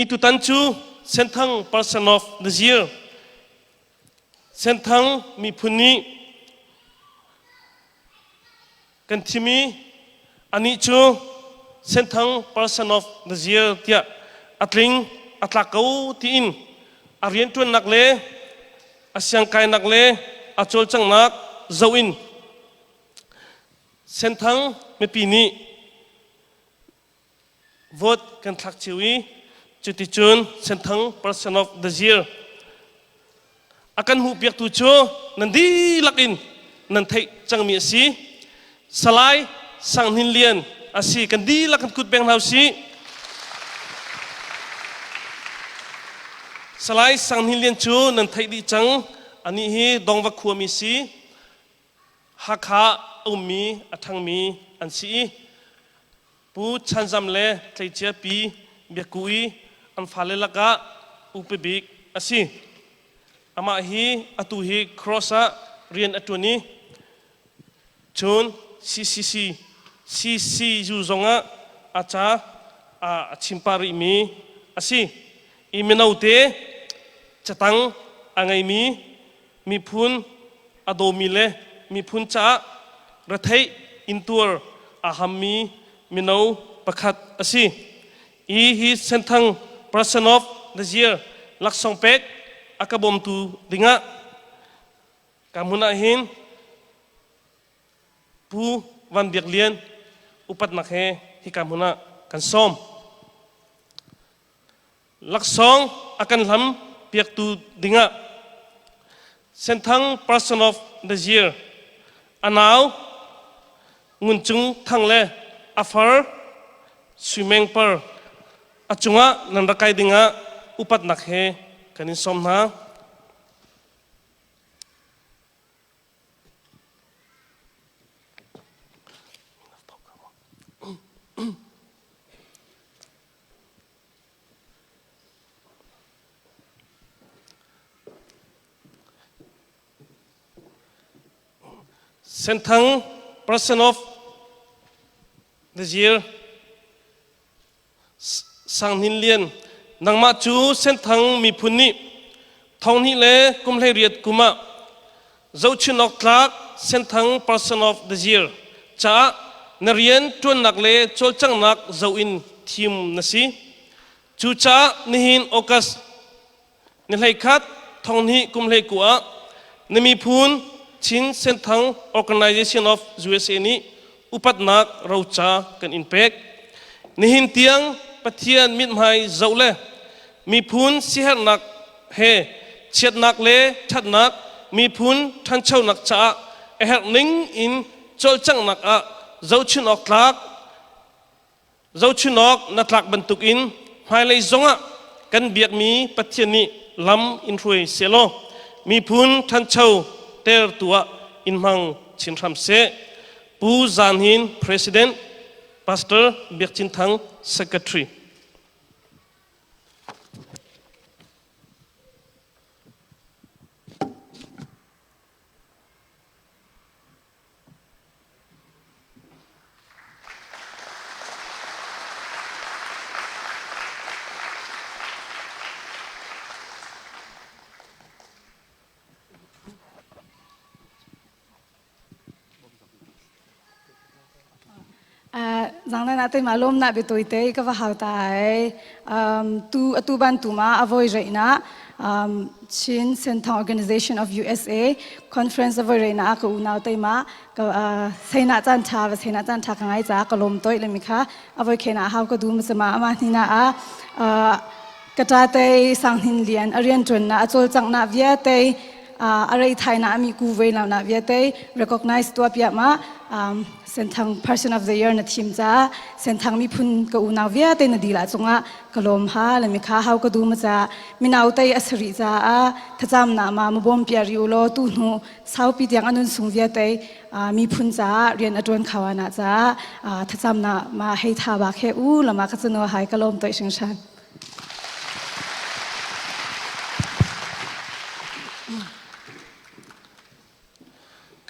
Tutan cu Senthang Person of the Year Senthang miphun nih kan thim i anih cu Senthang Person of the Year tiah a tling a tlak ko tiin a rianṭuannak le a siangkainak le a cawlcanghnak zoh in Senthang mipi nih Vote kan thlak cio i cuticun Senthang Person of the Year a kan hmuhpiaktu cu nan dihlak in nan theih cangmi a si. Salai Sang Hnin Lian a si. Kan dihlak kan kut beng hna usih. Salai Sang Hnin Lian cu nan theih dih cang. Anih hi Dongva khuami si. Hakha a ummi a ṭhangmi an si i Pu Chan Zam le tleicia Pi Biak Ku i an fale lakah upa bik a si. Amah hi atu hi Cross ah rian a ṭuan i cun CCC CCU zongah a ca a chim pah rihmi a si. I mino te catang a ngeimi miphun a dawmi le miphun caah retheih intuar aa hammi mino pakhat a si. I hi Senthang Person of the Year laksawng pek a ka bawmtu dingah ka hmun ah hin Pu Van Biak Lian upatnak he hika hmun ah kan sawm. Laksawng a kan hlam piaktu dingah Senthang Person of the Year a nau Ngun Cung Thang le a far Sui Meng Par a cungah nan rak kai dingah upatnak he kan in sawm hna. Senthang Person of the Year Sang Hnin Lian nangmah cu Senthang miphun nih thonghnih le kum 18 kum ah zohchun awk tlak Senthang Person of the Year caah na rian ṭuannak le cawlcanghnak zoh in thim na si. Cucaah nihin August ni 11 thonghnih kum 19 ah na miphun Chin Senthang Organization of USA nih upatnak roca kan in pek. Nihin tiang Pathian mithmai zoh le miphun siherhnak he chiatnak le ṭhatnak miphun ṭhanchonak caah a herh ning in cawlcanghnak ah zohchun awk tlak zohchun awk na tlak bantukin hmailei zongah kan biakmi Pathian nih lam in hruai sehlaw miphun ṭhancho tertu ah in hmang chin hram seh. Pu Zan Hin President Pastor Biak Cin Thang Secretary. Zangnan ah teimah lawmnak biatawi te ka va hau ta ai. Tu atu ban tu ma avoi reina Chin Senthang Organization of USA conference avoi reina ka unau teima ka seina chan tha va seina chan tha ka ngai cha ka lom toi le mi kha avoi khena hau ka du ma sama ama ni na a ka ta te sang hin lian a rian tun na a chol chang na via te a rei thai na mi ku ve na na viate recognize tua pia ma Senthang person of the year na thim cha Senthang mi phun ka unau viate na dila chunga ka lom ha le mi kha hau ka du ma cha minau tai asari cha a thacham na ma ma bom pia ri ulo tu hnu sau pi tiang anun sung viate mi phun cha rian atuan khawa na cha thacham na ma hei tha ba khe u lama ka chano hai ka lom toi sing shan.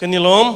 Kan i lawm.